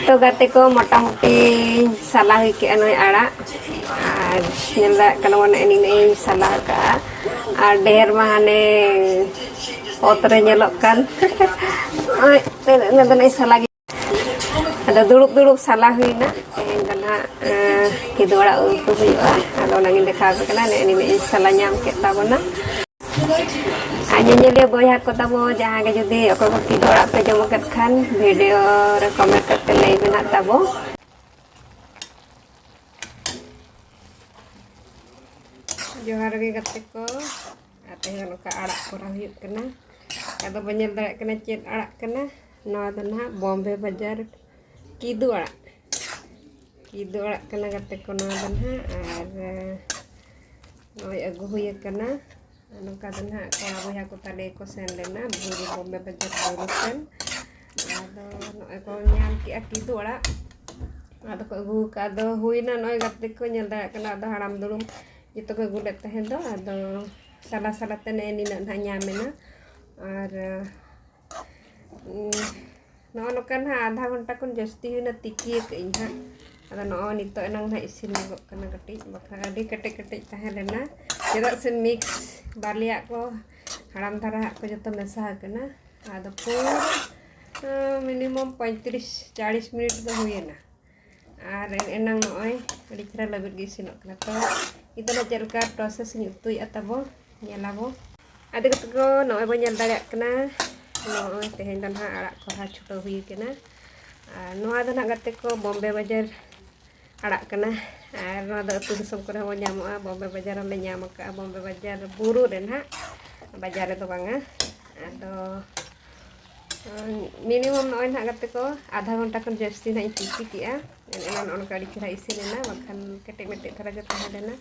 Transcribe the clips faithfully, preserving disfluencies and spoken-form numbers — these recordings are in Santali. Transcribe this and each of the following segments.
ᱛᱚ ᱜᱟᱛᱮ ᱠᱚ, ᱢᱚᱴᱟᱢᱩᱴᱤ ᱥᱟᱞᱟ ᱦᱩᱭ ᱠᱮᱜᱼᱟ ᱱᱚᱜᱼᱚᱭ ᱟᱲᱟᱜ᱾ ᱟᱨ ᱧᱮᱞ ᱫᱟᱲᱮᱭᱟᱜ ᱠᱟᱱᱟ ᱵᱚᱱ, ᱱᱤᱱᱟᱹᱜ ᱤᱧ ᱥᱟᱞᱟ ᱟᱠᱟᱜᱼᱟ᱾ ᱟᱨ ᱰᱷᱮᱨ ᱢᱟ ᱦᱟᱱᱮ ᱚᱛ ᱨᱮ ᱧᱮᱞᱚᱜ ᱠᱟᱱ᱾ ᱱᱚᱜᱼᱚᱭ ᱱᱤᱱᱟᱹᱜ ᱫᱚ ᱱᱚᱜᱼᱚᱭ ᱥᱟᱞᱟ ᱜᱮ᱾ ᱟᱫᱚ ᱫᱩᱲᱩᱵ ᱫᱩᱲᱩᱵ ᱥᱟᱞᱟ ᱦᱩᱭᱱᱟ᱾ ᱛᱮᱦᱮᱧ ᱫᱚ ᱱᱟᱦᱟᱜ, ᱮᱸ, ᱠᱤᱫᱩ ᱟᱲᱟᱜ ᱩᱛᱩ ᱦᱩᱭᱩᱜᱼᱟ᱾ ᱟᱫᱚ ᱚᱱᱟᱜᱤᱧ ᱫᱮᱠᱷᱟᱣ ᱟᱯᱮ ᱠᱟᱱᱟ, ᱱᱮᱜᱼᱮ ᱱᱤᱱᱟᱹᱜ ᱤᱧ ᱥᱟᱞᱟ ᱧᱟᱢ ᱠᱮᱫ ᱛᱟᱵᱚᱱᱟ᱾ ᱟᱨ ᱧᱮᱧᱮᱞᱤᱭᱟᱹ ᱵᱚᱭᱦᱟ ᱠᱚ ᱛᱟᱵᱚ, ᱡᱟᱦᱟᱸ ᱜᱮ ᱡᱩᱫᱤ ᱚᱠᱚᱭ ᱠᱚ ᱠᱤᱫᱩ ᱟᱲᱟᱜ ᱯᱮ ᱡᱚᱢ ᱟᱠᱟᱫ ᱠᱷᱟᱱ, ᱵᱷᱤᱰᱤᱭᱳ ᱨᱮ ᱠᱚᱢᱮᱱᱴ ᱠᱟᱛᱮ ᱞᱟᱹᱭ ᱢᱮ ᱱᱟᱜ ᱛᱟᱵᱚ᱾ ᱡᱚᱦᱟᱨ ᱜᱮ ᱜᱟᱛᱮ ᱠᱚ, ᱟᱨ ᱛᱮᱦᱮᱧ ᱱᱚᱝᱠᱟ ᱟᱲᱟᱜ ᱠᱚᱨᱟᱣ ᱦᱩᱭᱩᱜ ᱠᱟᱱᱟ᱾ ᱟᱫᱚ ᱵᱚᱱ ᱧᱮᱞ ᱫᱟᱲᱮᱭᱟᱜ ᱠᱟᱱᱟ ᱪᱮᱫ ᱟᱲᱟᱜ ᱠᱟᱱᱟ᱾ ᱱᱚᱣᱟ ᱫᱚ ᱱᱟᱦᱟᱜ ᱵᱚᱢᱵᱮ ᱵᱟᱡᱟᱨ ᱠᱤᱫᱩ ᱟᱲᱟᱜ, ᱠᱤᱫᱩ ᱟᱲᱟᱜ ᱠᱟᱱᱟ ᱜᱟᱛᱮ ᱠᱚ ᱱᱚᱣᱟ ᱫᱚ ᱱᱟᱦᱟᱜ᱾ ᱟᱨ ᱱᱚᱜᱼᱚᱭ ᱟᱹᱜᱩ ᱦᱩᱭ ᱟᱠᱟᱱᱟ᱾ ᱟᱨ ᱱᱚᱝᱠᱟ ᱫᱚ ᱱᱟᱦᱟᱜ ᱠᱚᱲᱟ ᱵᱚᱭᱦᱟ ᱠᱚ ᱛᱟᱞᱮ ᱠᱚ ᱥᱮᱱ ᱞᱮᱱᱟ ᱵᱩᱨᱩ, ᱵᱚᱢᱵᱮ ᱵᱟᱡᱟᱨ ᱵᱩᱨᱩ ᱥᱮᱱ᱾ ᱟᱫᱚ ᱱᱚᱜᱼᱚᱭ ᱠᱚ ᱧᱟᱢ ᱠᱮᱜᱼᱟ ᱠᱤᱫᱩ ᱟᱲᱟᱜ, ᱟᱫᱚ ᱠᱚ ᱟᱹᱜᱩ ᱟᱠᱟᱫ᱾ ᱟᱫᱚ ᱦᱩᱭᱱᱟ, ᱱᱚᱜᱼᱚᱭ ᱜᱟᱛᱮ ᱠᱚ ᱧᱮᱞ ᱫᱟᱲᱮᱭᱟᱜ ᱠᱟᱱᱟ, ᱟᱫᱚ ᱦᱟᱲᱟᱢ ᱫᱩᱲᱩᱢ ᱡᱚᱛᱚ ᱠᱚ ᱟᱹᱜᱩ ᱞᱮᱫ ᱛᱟᱦᱮᱸ ᱫᱚ, ᱟᱫᱚ ᱥᱟᱞᱟ ᱥᱟᱞᱟ ᱛᱮ ᱱᱮᱜᱼᱮ ᱱᱤᱱᱟᱹᱜ ᱱᱟᱦᱟᱜ ᱧᱟᱢ ᱮᱱᱟ᱾ ᱟᱨ ᱩᱸ, ᱱᱚᱜᱼᱚ ᱱᱚᱝᱠᱟ ᱱᱟᱦᱟᱜ ᱟᱫᱷᱟ ᱜᱷᱚᱱᱴᱟ ᱠᱷᱚᱱ ᱡᱟᱹᱥᱛᱤ ᱦᱩᱭᱱᱟ, ᱛᱤᱠᱤ ᱟᱠᱟᱫ ᱟᱹᱧ ᱦᱟᱸᱜ᱾ ᱟᱫᱚ ᱱᱚᱜᱼᱚᱭ ᱱᱤᱛᱚᱜ ᱮᱱᱟᱝ ᱱᱟᱦᱟᱜ ᱤᱥᱤᱱ ᱧᱚᱜᱚᱜ ᱠᱟᱱᱟ ᱠᱟᱹᱴᱤᱡ, ᱵᱟᱠᱷᱟᱱ ᱟᱹᱰᱤ ᱠᱮᱴᱮᱡ ᱠᱮᱴᱮᱡ ᱛᱟᱦᱮᱸ ᱞᱮᱱᱟ᱾ ᱪᱮᱫᱟᱜ ᱥᱮ ᱢᱤᱠᱥ ᱵᱟᱞᱮᱭᱟᱜ ᱠᱚ, ᱦᱟᱲᱟᱢ ᱫᱷᱟᱨᱟ ᱦᱟᱜ ᱠᱚ ᱡᱚᱛᱚ ᱢᱮᱥᱟ ᱟᱠᱟᱱᱟ᱾ ᱟᱫᱚ ᱯᱩᱨᱟᱹ, ᱟᱸ, ᱢᱤᱱᱤᱢᱟᱢ ᱯᱚᱸᱭᱛᱨᱤᱥ ᱪᱟᱲᱤᱥ ᱢᱤᱱᱤᱴ ᱫᱚ ᱦᱩᱭᱮᱱᱟ᱾ ᱟᱨ ᱮᱱᱟᱝ ᱱᱚᱜᱼᱚᱭ ᱟᱹᱰᱤ ᱪᱮᱦᱨᱟ ᱞᱟᱹᱵᱤᱫ ᱜᱮ ᱤᱥᱤᱱᱚᱜ ᱠᱟᱱᱟ᱾ ᱛᱚ ᱱᱤᱛᱚᱜ ᱫᱚ ᱪᱮᱫ ᱞᱮᱠᱟ ᱯᱨᱚᱥᱮᱥ ᱤᱧ ᱩᱛᱩᱭᱮᱫᱼᱟ ᱛᱟᱵᱚ, ᱧᱮᱞᱟᱵᱚ᱾ ᱟᱫᱚ ᱜᱟᱛᱮ ᱠᱚ, ᱱᱚᱜᱼᱚᱭ ᱵᱚᱱ ᱧᱮᱞ ᱫᱟᱲᱮᱭᱟᱜ ᱠᱟᱱᱟ, ᱱᱚᱜᱼᱚᱭ ᱛᱮᱦᱮᱧ ᱫᱚ ᱱᱟᱦᱟᱜ ᱟᱲᱟᱜ ᱠᱚᱨᱦᱟ ᱪᱷᱩᱴᱟᱹᱣ ᱦᱩᱭ ᱠᱟᱱᱟ᱾ ᱟᱨ ᱱᱚᱣᱟ ᱫᱚ ᱱᱟᱦᱟᱜ ᱜᱟᱛᱮ ᱠᱚ ᱵᱚᱢᱵᱮ ᱵᱟᱡᱟᱨ ᱟᱲᱟᱜ ᱠᱟᱱᱟ᱾ ᱟᱨ ᱱᱚᱣᱟ ᱫᱚ ᱟᱹᱛᱩ ᱫᱤᱥᱚᱢ ᱠᱚᱨᱮ ᱦᱚᱸ ᱧᱟᱢᱚᱜᱼᱟ, ᱵᱚᱢᱵᱮ ᱵᱟᱡᱟᱨ ᱦᱚᱸᱞᱮ ᱧᱟᱢ ᱟᱠᱟᱫᱼᱟ, ᱵᱚᱢᱵᱮ ᱵᱟᱡᱟᱨ ᱵᱩᱨᱩ ᱨᱮ ᱱᱟᱦᱟᱜ, ᱵᱟᱡᱟᱨ ᱨᱮᱫᱚ ᱵᱟᱝᱟ᱾ ᱟᱫᱚ ᱢᱤᱱᱤᱢᱟᱢ ᱱᱚᱜᱼᱚᱭ ᱱᱟᱦᱟᱜ ᱜᱟᱛᱮ ᱠᱚ ᱟᱫᱷᱟ ᱜᱷᱚᱱᱴᱟ ᱠᱷᱚᱱ ᱡᱟᱹᱥᱛᱤ ᱱᱟᱦᱟᱜ ᱤᱧ ᱛᱤᱠᱤ ᱠᱮᱜᱼᱟ᱾ ᱮᱱ ᱮᱱᱟᱝ ᱱᱚᱜᱼᱚ ᱱᱚᱝᱠᱟ ᱟᱹᱰᱤ ᱪᱮᱦᱨᱟ ᱤᱥᱤᱱ ᱮᱱᱟ, ᱵᱟᱝᱠᱷᱟᱱ ᱠᱮᱴᱮᱡ ᱢᱮᱴᱮᱡ ᱫᱷᱟᱨᱟ ᱜᱮ ᱛᱟᱦᱮᱸ ᱞᱮᱱᱟ᱾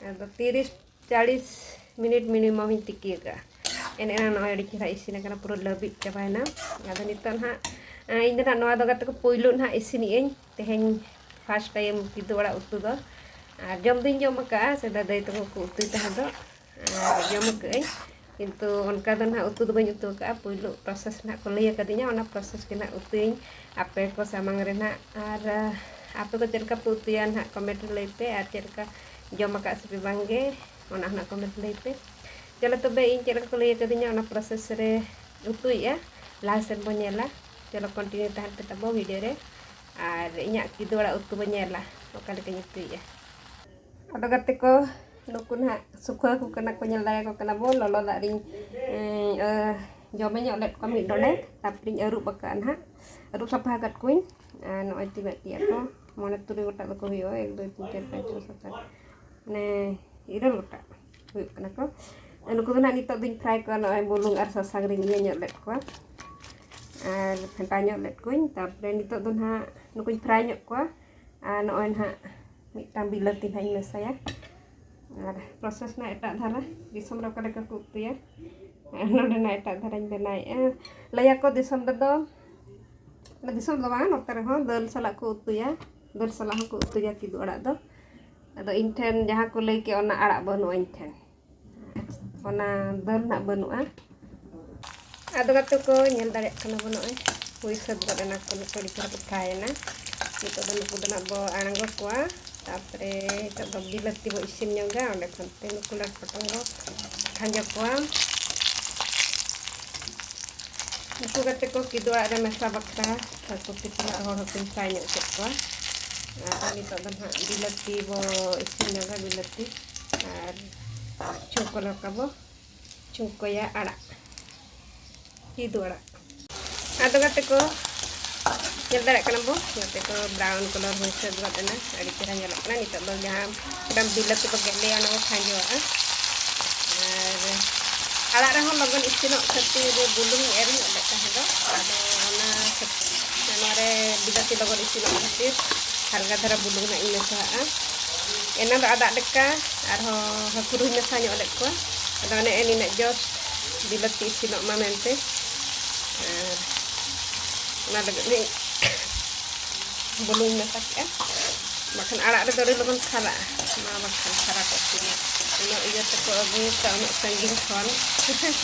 ᱟᱫᱚ ᱛᱤᱨᱤᱥ ᱪᱟᱲᱤᱥ ᱢᱤᱱᱤᱴ ᱢᱤᱱᱤᱢᱟᱢ ᱤᱧ ᱛᱤᱠᱤ ᱟᱠᱟᱫᱼᱟ᱾ ᱮᱱ ᱮᱱᱟᱝ ᱱᱚᱜᱼᱚᱭ ᱟᱹᱰᱤ ᱪᱮᱦᱨᱟ ᱤᱥᱤᱱ ᱟᱠᱟᱱᱟ, ᱯᱩᱨᱟᱹ ᱞᱟᱹᱵᱤᱫ ᱪᱟᱵᱟᱭᱮᱱᱟ᱾ ᱟᱫᱚ ᱱᱤᱛᱚᱜ ᱱᱟᱦᱟᱜ, ᱮᱸ, ᱤᱧ ᱫᱚ ᱱᱟᱦᱟᱜ ᱱᱚᱣᱟ ᱫᱚ ᱜᱟᱛᱮ ᱠᱚ ᱯᱩᱭᱞᱩ ᱱᱟᱦᱟᱜ ᱤᱥᱤᱱᱮᱜ ᱟᱹᱧ ᱛᱮᱦᱮᱧ, ᱯᱷᱟᱥᱴ ᱴᱟᱭᱤᱢ ᱠᱤᱫᱩ ᱟᱲᱟᱜ ᱩᱛᱩ ᱫᱚ᱾ ᱟᱨ ᱡᱚᱢ ᱫᱩᱧ ᱡᱚᱢ ᱟᱠᱟᱫᱼᱟ, ᱥᱮᱫᱟᱭ ᱫᱟᱹᱭ ᱛᱟᱠᱚ ᱠᱚ ᱩᱛᱩᱭ ᱛᱟᱦᱮᱸ ᱫᱚ, ᱟᱨ ᱡᱚᱢ ᱟᱠᱟᱫ ᱟᱹᱧ᱾ ᱠᱤᱱᱛᱩ ᱚᱱᱠᱟ ᱫᱚ ᱱᱟᱦᱟᱜ ᱩᱛᱩ ᱫᱚ ᱵᱟᱹᱧ ᱩᱛᱩ ᱟᱠᱟᱫᱼᱟ᱾ ᱯᱩᱭᱞᱩ process ᱱᱟᱦᱟᱜ ᱠᱚ ᱞᱟᱹᱭ ᱟᱠᱟᱫᱤᱧᱟ, ᱚᱱᱟ process ᱜᱮ ᱱᱟᱦᱟᱜ ᱩᱛᱩᱭᱟᱹᱧ ᱟᱯᱮ ᱠᱚ ᱥᱟᱢᱟᱝ ᱨᱮ ᱱᱟᱦᱟᱜ᱾ ᱟᱨ, ᱟᱯᱮ ᱠᱚ ᱪᱮᱫ ᱞᱮᱠᱟ ᱯᱮ ᱩᱛᱩᱭᱟ ᱱᱟᱦᱟᱜ comment ᱨᱮ ᱞᱟᱹᱭ ᱯᱮ, ᱟᱨ ᱪᱮᱫ ᱞᱮᱠᱟ ᱡᱚᱢ ᱟᱠᱟᱫ ᱥᱮ ᱯᱮ ᱵᱟᱝ ᱜᱮ, ᱚᱱᱟ ᱦᱚᱸ ᱱᱟᱦᱟᱜ comment ᱨᱮ ᱞᱟᱹᱭ ᱯᱮ᱾ ᱪᱚᱞᱚ ᱛᱚᱵᱮ, ᱤᱧ ᱪᱮᱫ ᱞᱮᱠᱟ ᱠᱚ ᱞᱟᱹᱭ ᱟᱠᱟᱫᱤᱧᱟ, ᱚᱱᱟ process ᱨᱮ ᱩᱛᱩᱭᱮᱫᱼᱟ, ᱞᱟᱦᱟ ᱥᱮᱫ ᱵᱚᱱ ᱧᱮᱞᱟ᱾ ᱪᱚᱞᱚ continue ᱛᱟᱦᱮᱱ ᱯᱮ ᱛᱟᱵᱚ video ᱨᱮ, ᱟᱨ ᱤᱧᱟᱹᱜ ᱠᱤᱫᱩ ᱟᱲᱟᱜ ᱩᱛᱩ ᱵᱚᱱ ᱧᱮᱞᱟ, ᱚᱠᱟ ᱞᱮᱠᱟᱧ ᱩᱛᱩᱭᱮᱫᱼᱟ᱾ ᱟᱫᱚ ᱜᱟᱛᱮ ᱠᱚ, ᱱᱩᱠᱩ ᱱᱟᱦᱟᱜ ᱥᱩᱠᱷᱟᱹ ᱟᱠᱚ ᱠᱟᱱᱟ ᱠᱚ, ᱧᱮᱞ ᱫᱟᱲᱮᱭᱟᱠᱚ ᱠᱟᱱᱟ ᱵᱚ᱾ ᱞᱚᱞᱚ ᱫᱟᱜ ᱨᱤᱧ, ᱮᱸ, ᱡᱚᱢᱮ ᱧᱚᱜ ᱞᱮᱫ ᱠᱚᱣᱟ ᱢᱤᱫ ᱰᱚᱸᱰᱮᱠ, ᱛᱟᱨᱯᱚᱨᱮᱧ ᱟᱹᱨᱩᱵ ᱟᱠᱟᱫᱼᱟ ᱱᱟᱦᱟᱜ᱾ ᱟᱹᱨᱩᱵ ᱥᱟᱯᱷᱟ ᱟᱠᱟᱫ ᱠᱚᱣᱟᱹᱧ᱾ ᱟᱨ ᱱᱚᱜᱼᱚᱭ ᱛᱤᱱᱟᱹᱜ ᱴᱤ ᱟᱠᱚ, ᱢᱚᱬᱮ ᱛᱩᱨᱩᱭ ᱜᱚᱴᱟᱜ ᱫᱚᱠᱚ ᱦᱩᱭᱩᱜᱼᱟ, ᱮᱠ, ᱫᱩᱭ, ᱛᱤᱱ, ᱪᱟᱨ, ᱯᱟᱸᱪ, ᱪᱷᱚ, ᱥᱟᱛ, ᱟᱴ, ᱢᱟᱱᱮ ᱤᱨᱟᱹᱞ ᱜᱚᱴᱟᱜ ᱦᱩᱭᱩᱜ ᱠᱟᱱᱟ ᱠᱚ᱾ ᱱᱩᱠᱩ ᱫᱚ ᱱᱟᱦᱟᱜ ᱱᱤᱛᱚᱜ ᱫᱚᱧ fry ᱠᱚᱣᱟ, ᱱᱚᱜᱼᱚᱭ ᱵᱩᱞᱩᱝ ᱟᱨ ᱥᱟᱥᱟᱝ ᱨᱤᱧ ᱤᱭᱟᱹ ᱧᱚᱜ ᱞᱮᱫ ᱠᱚᱣᱟ ᱟᱨ ᱯᱷᱮᱴᱟ ᱧᱚᱜ ᱞᱮᱫ ᱠᱚᱣᱟᱹᱧ᱾ ᱛᱟᱨᱯᱚᱨᱮ ᱱᱤᱛᱚᱜ ᱫᱚ ᱱᱟᱦᱟᱜ ᱱᱩᱠᱩᱧ fry ᱧᱚᱜ ᱠᱚᱣᱟ᱾ ᱟᱨ ᱱᱚᱜᱼᱚᱭ ᱱᱟᱦᱟᱜ ᱢᱤᱫᱴᱟᱝ ᱵᱤᱞᱟᱹᱛᱤ ᱱᱟᱦᱟᱜ ᱤᱧ ᱢᱮᱥᱟᱭᱟ᱾ ᱟᱨ process ᱱᱟᱦᱟᱜ ᱮᱴᱟᱜ ᱫᱷᱟᱨᱟ, ᱫᱤᱥᱚᱢ ᱨᱮ ᱚᱠᱟ ᱞᱮᱠᱟ ᱠᱚ ᱩᱛᱩᱭᱟ, ᱟᱨ ᱱᱚᱰᱮ ᱱᱟᱦᱟᱜ ᱮᱴᱟᱜ ᱫᱷᱟᱨᱟᱧ ᱵᱮᱱᱟᱣᱮᱫᱼᱟ᱾ ᱞᱟᱹᱭᱟᱠᱚ ᱫᱤᱥᱚᱢ ᱨᱮᱫᱚ, ᱫᱤᱥᱚᱢ ᱫᱚ ᱵᱟᱝ, ᱱᱚᱛᱮ ᱨᱮᱦᱚᱸ ᱫᱟᱹᱞ ᱥᱟᱞᱟᱜ ᱠᱚ ᱩᱛᱩᱭᱟ, ᱫᱟᱹᱞ ᱥᱟᱞᱟᱜ ᱦᱚᱸᱠᱚ ᱩᱛᱩᱭᱟ ᱠᱤᱫᱩ ᱟᱲᱟᱜ ᱫᱚ᱾ ᱟᱫᱚ ᱤᱧ ᱴᱷᱮᱱ ᱡᱟᱦᱟᱸ ᱠᱚ ᱞᱟᱹᱭ ᱠᱮᱫ, ᱚᱱᱟ ᱟᱲᱟᱜ ᱵᱟᱹᱱᱩᱜᱼᱟ ᱤᱧ ᱴᱷᱮᱱ, ᱚᱱᱟ ᱫᱟᱹᱞ ᱱᱟᱜ ᱵᱟᱹᱱᱩᱜᱼᱟ᱾ ᱟᱫᱚ ᱜᱟᱛᱮ ᱠᱚ, ᱧᱮᱞ ᱫᱟᱲᱮᱭᱟᱜ ᱠᱟᱱᱟ ᱵᱚᱱ, ᱱᱚᱜᱼᱚᱭ ᱦᱩᱭ ᱥᱟᱹᱛ ᱜᱚᱫ ᱮᱱᱟ ᱠᱚ, ᱱᱩᱠᱩ ᱟᱹᱰᱤ ᱪᱮᱦᱨᱟ ᱠᱚ fry ᱮᱱᱟ᱾ ᱱᱤᱛᱚᱜ ᱫᱚ ᱱᱩᱠᱩ ᱫᱚ ᱱᱟᱜ ᱵᱚ ᱟᱬᱜᱚ ᱠᱚᱣᱟ, ᱛᱟᱨᱯᱚᱨᱮ ᱱᱤᱛᱚᱜ ᱫᱚ ᱵᱤᱞᱟᱹᱛᱤ ᱵᱚ ᱤᱥᱤᱱ ᱧᱚᱜᱟ, ᱚᱸᱰᱮ ᱠᱷᱚᱱ ᱛᱮ ᱱᱩᱠᱩ ᱞᱮᱴ ᱯᱚᱴᱚᱢ ᱵᱚ ᱠᱷᱟᱸᱡᱚ ᱠᱚᱣᱟ᱾ ᱱᱩᱠᱩ ᱜᱟᱛᱮ ᱠᱚ ᱠᱤᱫᱩ ᱟᱲᱟᱜ ᱨᱮ ᱢᱮᱥᱟ ᱵᱟᱠᱷᱨᱟ ᱦᱟᱹᱠᱩ ᱠᱤᱪᱨᱟᱹ ᱦᱚᱲ ᱦᱚᱸᱠᱚᱧ fry ᱧᱚᱜ ᱠᱮᱫ ᱠᱚᱣᱟ᱾ ᱟᱨ ᱱᱤᱛᱚᱜ ᱫᱚ ᱱᱟᱦᱟᱜ ᱵᱤᱞᱟᱹᱛᱤ ᱵᱚ ᱤᱥᱤᱱ ᱧᱚᱜᱟ, ᱵᱤᱞᱟᱹᱛᱤ ᱟᱨ ᱪᱷᱩᱸᱠᱚ ᱞᱮᱠᱟ ᱵᱚ ᱪᱷᱩᱸᱠᱚᱭᱟ ᱟᱲᱟᱜ, ᱠᱤᱫᱩ ᱟᱲᱟᱜ᱾ ᱟᱫᱚ ᱜᱟᱛᱮ ᱠᱚ, ᱧᱮᱞ ᱫᱟᱲᱮᱭᱟᱜ ᱠᱟᱱᱟ ᱵᱚ, ᱜᱟᱛᱮ ᱠᱚ, brown colour ᱦᱩᱭ ᱥᱟᱹᱛ ᱜᱚᱫ ᱮᱱᱟ, ᱟᱹᱰᱤ ᱪᱮᱦᱨᱟ ᱧᱮᱞᱚᱜ ᱠᱟᱱᱟ᱾ ᱱᱤᱛᱚᱜ ᱫᱚ ᱡᱟᱦᱟᱸ ᱚᱱᱟ ᱵᱤᱞᱟᱹᱛᱤ ᱵᱚ ᱜᱮᱫ ᱞᱮᱜᱼᱟ, ᱚᱱᱟ ᱵᱚ ᱠᱷᱟᱸᱡᱚᱣᱟᱜᱼᱟ᱾ ᱟᱨ ᱟᱲᱟᱜ ᱨᱮᱦᱚᱸ ᱞᱚᱜᱚᱱ ᱤᱥᱤᱱᱚᱜ ᱠᱷᱟᱹᱛᱤᱨ ᱵᱩᱞᱩᱝ ᱤᱧ ᱮᱨ ᱧᱚᱜ ᱞᱮᱫ ᱛᱟᱦᱮᱸ ᱫᱚ, ᱟᱫᱚ ᱚᱱᱟ ᱠᱷᱟᱹᱛᱤᱨ ᱱᱚᱣᱟ ᱨᱮ ᱵᱤᱞᱟᱹᱛᱤ ᱞᱚᱜᱚᱱ ᱤᱥᱤᱱᱚᱜ ᱠᱷᱟᱹᱛᱤᱨ ᱦᱟᱞᱠᱟ ᱫᱷᱟᱨᱟ ᱵᱩᱞᱩᱝ ᱦᱟᱸᱜ ᱤᱧ ᱢᱮᱥᱟᱣᱟᱜᱼᱟ᱾ ᱮᱱᱟᱝ ᱫᱚ ᱟᱫᱟᱜ ᱞᱮᱠᱟ ᱟᱨᱦᱚᱸ ᱦᱟᱹᱠᱩ ᱨᱮᱦᱚᱸᱧ ᱢᱮᱥᱟ ᱧᱚᱜ ᱞᱮᱫ ᱠᱚᱣᱟ᱾ ᱟᱫᱚ ᱚᱱᱮ ᱱᱤᱱᱟᱹᱜ ᱡᱚᱥ ᱵᱤᱞᱟᱹᱛᱤ ᱤᱥᱤᱱᱚᱜ ᱢᱟ ᱢᱮᱱᱛᱮ, ᱟᱨ ᱚᱱᱟ ᱞᱟᱹᱜᱤᱫ ᱤᱧ ᱵᱩᱞᱩᱝ ᱢᱮᱥᱟ ᱠᱮᱜᱼᱟ᱾ ᱵᱟᱠᱷᱟᱱ ᱟᱲᱟᱜ ᱨᱮᱫᱚ ᱟᱹᱰᱤ ᱞᱚᱜᱚᱱ ᱠᱷᱟᱨᱟᱜᱼᱟ᱾ ᱢᱟ ᱵᱟᱠᱷᱟᱱ ᱠᱷᱟᱨᱟ ᱠᱚᱜ ᱠᱤᱱᱟ᱾ ᱩᱱᱟᱹᱜ ᱤᱭᱟᱹ ᱛᱮᱠᱚ ᱟᱹᱜᱩ ᱠᱟᱜᱼᱟ, ᱩᱱᱟᱹᱜ ᱥᱟᱺᱜᱤᱧ ᱠᱷᱚᱱ᱾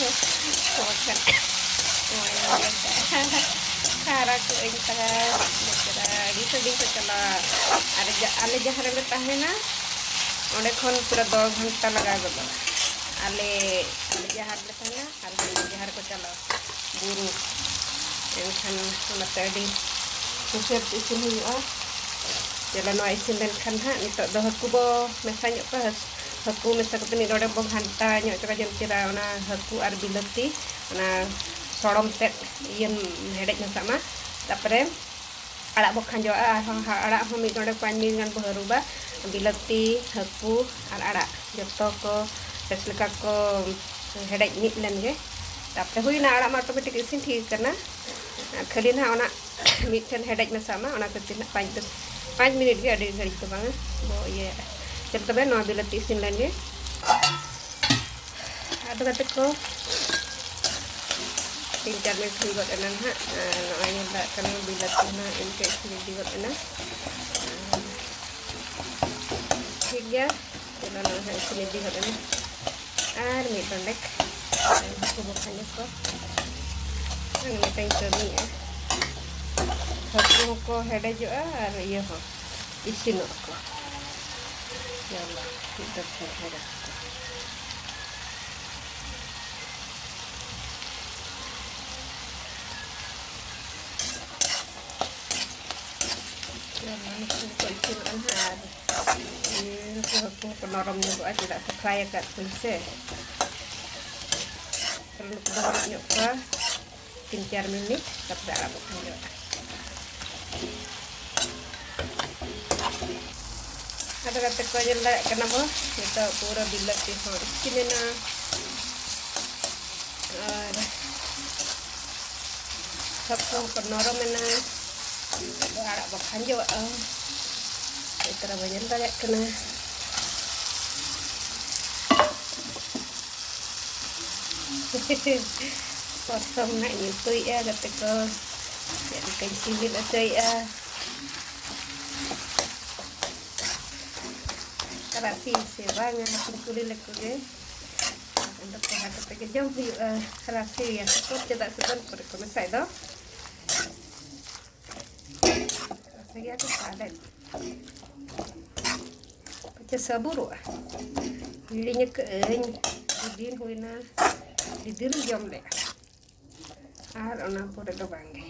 ᱵᱟᱠᱷᱟᱱ ᱱᱚᱜᱼᱚᱭ ᱤᱭᱟᱹ ᱠᱟᱜᱼᱟ᱾ ᱠᱷᱟᱨᱟ ᱠᱚᱜ ᱟᱹᱧ ᱛᱟᱦᱮᱸᱫ᱾ ᱵᱮᱪᱟᱨᱟ ᱟᱹᱰᱤ ᱥᱟᱺᱜᱤᱧ ᱠᱚ ᱪᱟᱞᱟᱜᱼᱟ᱾ ᱟᱨ ᱡᱟ-, ᱟᱞᱮ ᱡᱟᱦᱟᱸ ᱨᱮᱞᱮ ᱛᱟᱦᱮᱱᱟ, ᱚᱸᱰᱮ ᱠᱷᱚᱱ ᱯᱩᱨᱟᱹ ᱫᱚᱥ ᱜᱷᱚᱱᱴᱟ ᱞᱟᱜᱟᱣ ᱜᱚᱫᱚᱜᱼᱟ᱾ ᱟᱞᱮ, ᱟᱞᱮ ᱡᱟᱦᱟᱸ ᱨᱮᱞᱮ ᱛᱟᱦᱮᱱᱟ, ᱟᱨ ᱦᱟᱱᱮ ᱡᱟᱦᱟᱸ ᱨᱮᱠᱚ ᱪᱟᱞᱟᱣ ᱵᱩᱨᱩ, ᱮᱱᱠᱷᱟᱱ ᱚᱱᱟᱛᱮ ᱟᱹᱰᱤ ᱩᱥᱟᱹᱨ ᱛᱮ ᱤᱥᱤᱱ ᱦᱩᱭᱩᱜᱼᱟ᱾ ᱪᱚᱞᱚ, ᱱᱚᱣᱟ ᱤᱥᱤᱱ ᱞᱮᱱᱠᱷᱟᱱ ᱦᱟᱸᱜ ᱱᱤᱛᱚᱜ ᱫᱚ ᱦᱟᱹᱠᱩ ᱵᱚ ᱢᱮᱥᱟ ᱧᱚᱜ ᱠᱚᱣᱟ᱾ ᱦᱟᱹᱥ-, ᱦᱟᱹᱠᱩ ᱢᱮᱥᱟ ᱠᱟᱛᱮ ᱢᱤᱫ ᱰᱚᱸᱰᱮ ᱵᱚ ᱜᱷᱟᱱᱴᱟ ᱧᱚᱜ ᱦᱚᱪᱚ ᱠᱚᱣᱟ, ᱡᱮᱢᱛᱤ ᱨᱟ-, ᱚᱱᱟ ᱦᱟᱹᱠᱩ ᱟᱨ ᱵᱤᱞᱟᱹᱛᱤ, ᱚᱱᱟ ᱥᱚᱲᱚᱢ ᱛᱮᱫ ᱤᱭᱟᱹ ᱦᱮᱰᱮᱡ ᱢᱮᱥᱟᱜ ᱢᱟ᱾ ᱛᱟᱨᱯᱚᱨᱮ ᱟᱲᱟᱜ ᱵᱚ ᱠᱷᱟᱸᱡᱚᱣᱟᱜᱼᱟ᱾ ᱟᱨᱦᱚᱸ ᱦᱟ-, ᱟᱲᱟᱜ ᱦᱚᱸ ᱢᱤᱫ ᱰᱚᱸᱰᱮᱠ ᱯᱟᱸᱪ ᱢᱤᱱᱤᱴ ᱜᱟᱱ ᱵᱚ ᱦᱟᱹᱨᱩᱵᱟ᱾ ᱵᱤᱞᱟᱹᱛᱤ, ᱦᱟᱹᱠᱩ ᱟᱨ ᱟᱲᱟᱜ ᱡᱚᱛᱚ ᱠᱚ ᱵᱮᱥ ᱞᱮᱠᱟ ᱠᱚ ᱦᱮᱰᱮᱡ ᱢᱤᱫ ᱞᱮᱱ ᱜᱮ᱾ ᱛᱟᱯᱚᱨᱮ ᱦᱩᱭᱱᱟ, ᱟᱲᱟᱜ ᱢᱟ automatic ᱤᱥᱤᱱ ᱴᱷᱤᱠ ᱟᱠᱟᱱᱟ᱾ ᱟᱨ ᱠᱷᱟᱹᱞᱤ ᱱᱟᱦᱟᱜ ᱚᱱᱟ ᱢᱤᱫ ᱴᱷᱮᱱ ᱦᱮᱰᱮᱡ ᱢᱮᱥᱟᱜ ᱢᱟ, ᱚᱱᱟ ᱠᱷᱟᱹᱛᱤᱨ ᱱᱟᱦᱟᱜ ᱯᱟᱸᱪ ᱫᱚᱥ, ᱯᱟᱸᱪ ᱢᱤᱱᱤᱴ ᱜᱮ, ᱟᱹᱰᱤ ᱜᱷᱟᱹᱲᱤᱡ ᱫᱚ ᱵᱟᱝᱟ, ᱵᱚ ᱤᱭᱟᱹᱭᱟ᱾ ᱪᱚᱞᱚ ᱛᱚᱵᱮ, ᱱᱚᱣᱟ ᱵᱤᱞᱟᱹᱛᱤ ᱤᱥᱤᱱ ᱞᱮᱱ ᱜᱮ᱾ ᱟᱫᱚ ᱜᱟᱛᱮ ᱠᱚ, ᱛᱤᱱ ᱪᱟᱨ ᱢᱤᱱᱤᱴ ᱦᱩᱭ ᱜᱚᱫ ᱮᱱᱟ ᱱᱟᱦᱟᱜ᱾ ᱟᱨ ᱱᱚᱜᱼᱚᱭ ᱧᱮᱞ ᱫᱟᱲᱮᱭᱟᱜ ᱠᱟᱱᱟ, ᱵᱤᱞᱟᱹᱛᱤ ᱱᱟᱦᱟᱜ ᱤᱱᱠᱟᱹ ᱤᱥᱤᱱ ᱤᱫᱤ ᱜᱚᱫ ᱮᱱᱟ᱾ ᱴᱷᱤᱠ ᱜᱮᱭᱟ, ᱪᱚᱞᱚ ᱱᱚᱜᱼᱚᱭ ᱦᱟᱸᱜ ᱤᱥᱤᱱ ᱤᱫᱤ ᱜᱚᱫ ᱮᱱᱟ᱾ ᱟᱨ ᱢᱤᱫ ᱰᱚᱸᱰᱮᱠ ᱦᱟᱹᱠᱩ ᱵᱚ ᱠᱷᱟᱸᱡᱚ ᱠᱚᱣᱟ᱾ ᱟᱨ ᱢᱤᱫᱴᱟᱝ ᱠᱟᱹᱢᱤᱭᱮᱫᱼᱟ, ᱦᱟᱹᱠᱩ ᱦᱚᱸᱠᱚ ᱦᱮᱰᱮᱡᱚᱜᱼᱟ ᱟᱨ ᱤᱭᱟᱹ ᱦᱚᱸ ᱤᱥᱤᱱᱚᱜ ᱟᱠᱚ᱾ ᱪᱚᱞᱚ, ᱢᱤᱫ ᱫᱚᱢ ᱯᱤᱴᱷᱟᱹ ᱠᱟᱛᱮ᱾ ᱪᱚᱞᱚ, ᱱᱩᱠᱩ ᱠᱚ ᱤᱥᱤᱱᱚᱜᱼᱟ ᱱᱟᱦᱟᱜ ᱟᱨ ᱤᱭᱟᱹ, ᱱᱩᱠᱩ ᱦᱟᱹᱠᱩ ᱦᱚᱸᱠᱚ ᱱᱚᱨᱚᱢ ᱧᱚᱜᱚᱜᱼᱟ, ᱪᱮᱫᱟᱜ ᱥᱮ fry ᱟᱠᱟᱫ ᱠᱚᱣᱟᱧ ᱥᱮ᱾ ᱛᱟᱦᱞᱮ ᱱᱩᱠᱩ ᱫᱚ ᱦᱩᱭ ᱧᱚᱜ ᱠᱚᱣᱟ ᱛᱤᱱ ᱪᱟᱨ ᱢᱤᱱᱤᱴ, ᱛᱟᱨᱯᱚᱨᱮ ᱟᱲᱟᱜ ᱵᱚ ᱠᱷᱟᱸᱡᱚᱣᱟᱜᱼᱟ᱾ ᱟᱫᱚ ᱜᱟᱛᱮ ᱠᱚ, ᱧᱮᱞ ᱫᱟᱲᱮᱭᱟᱜ ᱠᱟᱱᱟ ᱵᱚ, ᱱᱤᱛᱚᱜ ᱯᱩᱨᱟᱹ ᱵᱤᱞᱟᱹᱛᱤ ᱦᱚᱸ ᱤᱥᱤᱱ ᱮᱱᱟ᱾ ᱟᱨ ᱦᱟᱹᱠᱩ ᱦᱚᱸᱠᱚ ᱱᱚᱨᱚᱢ ᱮᱱᱟ᱾ ᱱᱤᱛᱚᱜ ᱫᱚ ᱟᱲᱟᱜ ᱵᱚ ᱠᱷᱟᱸᱡᱚᱣᱟᱜᱼᱟ᱾ ᱱᱤᱛᱚᱜ ᱵᱚ ᱧᱮᱞ ᱫᱟᱲᱮᱭᱟᱜ ᱠᱟᱱᱟ᱾ ᱯᱨᱚᱛᱷᱚᱢ ᱱᱟᱜ ᱤᱧ ᱩᱛᱩᱭᱮᱫᱼᱟ ᱜᱟᱛᱮ ᱠᱚ, ᱪᱮᱫ ᱞᱮᱠᱟᱧ ᱥᱤᱵᱤᱞ ᱦᱚᱪᱚᱭᱮᱫᱼᱟ᱾ ᱨᱟᱥᱮ ᱥᱮ ᱵᱟᱝᱟ, ᱦᱟᱯᱮᱧ ᱠᱩᱞᱤ ᱞᱮᱠᱚ ᱜᱮ᱾ ᱟᱫᱚ ᱠᱚᱲᱦᱟ ᱠᱟᱛᱮ ᱜᱮ ᱡᱚᱢ ᱦᱩᱭᱩᱜᱼᱟ᱾ ᱨᱟᱥᱮᱭᱟ ᱥᱮ ᱪᱮᱫ, ᱪᱮᱫᱟᱜ ᱥᱮ ᱫᱟᱹᱞ ᱠᱚᱨᱮ ᱠᱚ ᱢᱮᱥᱟᱭ ᱫᱚ᱾ ᱨᱟᱥᱮ ᱜᱮᱭᱟ ᱠᱚ ᱯᱟᱞᱮᱫ᱾ ᱯᱟᱪᱮ ᱥᱟᱹᱵᱩᱨᱚᱜᱼᱟ᱾ ᱦᱤᱲᱤᱧ ᱟᱠᱟᱫᱟᱹᱧ᱾ ᱟᱹᱰᱤ ᱫᱤᱱ ᱦᱩᱭᱱᱟ, ᱟᱹᱰᱤ ᱫᱤᱱ ᱡᱚᱢ ᱞᱮᱫᱼᱟ᱾ ᱟᱨ ᱚᱱᱟ ᱯᱚᱨᱮ ᱫᱚ ᱵᱟᱝᱜᱮ᱾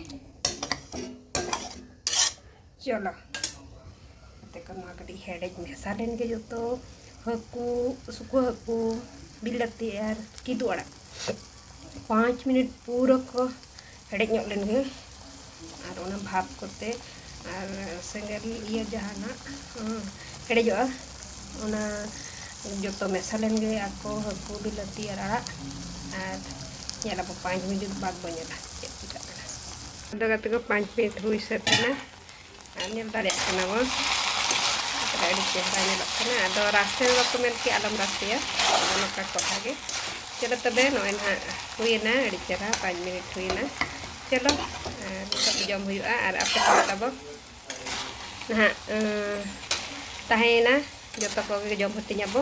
ᱪᱚᱞᱚ, ᱛᱮᱠᱚ ᱱᱚᱣᱟ ᱠᱟᱹᱴᱤᱡ ᱦᱮᱰᱮᱡ ᱢᱮᱥᱟ ᱞᱮᱱ ᱜᱮ ᱡᱚᱛᱚ, ᱦᱟᱹᱠᱩ, ᱥᱩᱠᱟᱹ ᱦᱟᱹᱠᱩ, ᱵᱤᱞᱟᱹᱛᱤ ᱟᱨ ᱠᱤᱫᱩ ᱟᱲᱟᱜ᱾ ᱯᱟᱸᱪ ᱢᱤᱱᱤᱴ ᱯᱩᱨᱟᱹ ᱠᱚ ᱦᱮᱰᱮᱡ ᱧᱚᱜ ᱞᱮᱱ ᱜᱮ᱾ ᱟᱨ ᱚᱱᱟ ᱵᱷᱟᱯ ᱠᱚᱛᱮ ᱟᱨ ᱥᱮᱸᱜᱮᱞ ᱤᱭᱟᱹ ᱡᱟᱦᱟᱱᱟᱜ, ᱦᱩᱸ, ᱦᱮᱰᱮᱡᱚᱜᱼᱟ, ᱚᱱᱟ ᱡᱚᱛᱚ ᱢᱮᱥᱟ ᱞᱮᱱ ᱜᱮ, ᱟᱨ ᱠᱚ ᱦᱟᱹᱠᱩ, ᱵᱤᱞᱟᱹᱛᱤ ᱟᱨ ᱟᱲᱟᱜ, ᱟᱨ ᱧᱮᱞ ᱟᱵᱚ ᱯᱟᱸᱪ ᱢᱤᱱᱤᱴ ᱵᱟᱫᱽ ᱵᱚ ᱧᱮᱞᱟ ᱪᱮᱫ ᱪᱤᱠᱟᱹᱜ ᱠᱟᱱᱟ᱾ ᱟᱫᱚ ᱜᱟᱛᱮ ᱠᱚ, ᱯᱟᱸᱪ ᱢᱤᱱᱤᱴ ᱦᱩᱭ ᱥᱟᱹᱛ ᱮᱱᱟ᱾ ᱟᱨ ᱧᱮᱞ ᱫᱟᱲᱮᱭᱟᱜ ᱠᱟᱱᱟ ᱵᱚᱱ, ᱟᱹᱰᱤ ᱪᱮᱦᱨᱟ ᱧᱮᱞᱚᱜ ᱠᱟᱱᱟ᱾ ᱟᱫᱚ ᱨᱟᱥᱮ ᱵᱟᱠᱚ ᱢᱮᱱ ᱠᱮᱜᱼᱟ, ᱟᱞᱚᱢ ᱨᱟᱥᱮᱭᱟ, ᱟᱫᱚ ᱱᱚᱝᱠᱟ ᱠᱚᱲᱦᱟ ᱜᱮ᱾ ᱪᱚᱞᱚ ᱛᱚᱵᱮ, ᱱᱚᱜᱼᱚᱭ ᱱᱟᱦᱟᱜ ᱦᱩᱭᱮᱱᱟ, ᱟᱹᱰᱤ ᱪᱮᱦᱨᱟ, ᱯᱟᱸᱪ ᱢᱤᱱᱤᱴ ᱦᱩᱭᱮᱱᱟ᱾ ᱪᱚᱞᱚ, ᱟᱨ ᱱᱤᱛᱚᱜ ᱡᱚᱢ ᱦᱩᱭᱩᱜᱼᱟ᱾ ᱟᱨ ᱟᱯᱮ ᱠᱚ ᱛᱟᱵᱚ ᱱᱟᱦᱟᱜ, ᱟᱸ, ᱛᱟᱦᱮᱸᱭᱮᱱᱟ, ᱡᱚᱛᱚ ᱠᱚᱜᱮ ᱡᱚᱢ ᱦᱟᱹᱴᱤᱧ ᱟᱵᱚ᱾